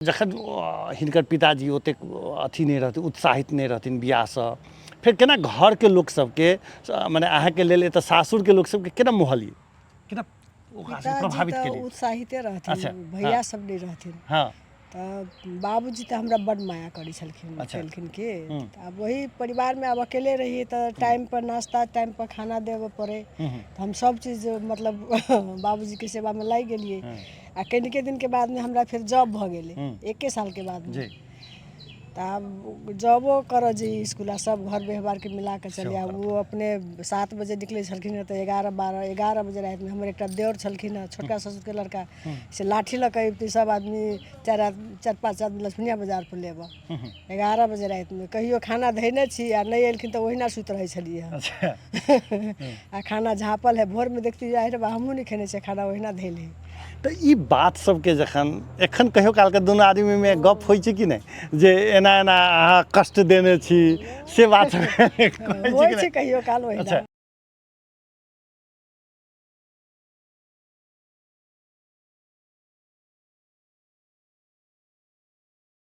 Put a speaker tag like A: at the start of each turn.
A: जखन हिनकर पिताजी ओतेक अथी नहि रहथिन, उत्साहित नहि रहथिन बियाहसँ, फेर केना घरके लोक सबके, मने अहाँके लेल एतऽ सासुरके लोक सबके केना मोहलियै, केना ओकरा सबके
B: पिताजी
A: प्रभावित
B: तऽ
A: केलियै?
B: उत्साहिते रहथिन। भैया सब नहि रहथिन। तऽ बाबूजी तऽ हमरा बड्ड माया करै छलखिन। केलखिन कि तऽ आब ओही परिवारमे आब अकेले रहियै तऽ टाइमपर नाश्ता, टाइमपर खाना देबऽ पड़ै। तऽ हम सब चीज मतलब बाबूजीके सेवामे लागि गेलियै। आ कनिके दिनके बादमे हमरा फेर जॉब भऽ गेलै, एके सालके बादमे। तऽ आब जॉबो करऽ जइयै इसकुल आ सब घर व्यवहारके मिला कऽ चलियै। आ ओ अपने 7 बजे निकलै छलखिन हँ तऽ 11, 12, 11 बजे रातिमे। हमर एकटा देवर छलखिन हँ, छोटका ससुरके लड़का, से लाठी लऽ कऽ अबितै। सब आदमी चारि चारि पाँच आदमी लक्ष्मीनिया बजारपर लेबऽ 11 बजे रातिमे। कहियो खाना धयने छी आ नहि एलखिन तऽ ओहिना सुति रहै छलियै हँ। आ खाना झाँपल है, भोरमे देखती, आहि रे बा, हमहूँ नहि खेने छियै, खाना ओहिना धयल है।
A: तऽ ई बात सबके जखन एखन कहियो कालके दुनू आदमीमे गप होइ छै कि नहि, जे एना एना अहाँ कष्ट देने छी, से बात
B: होइ छै कहियो काल ओहिना?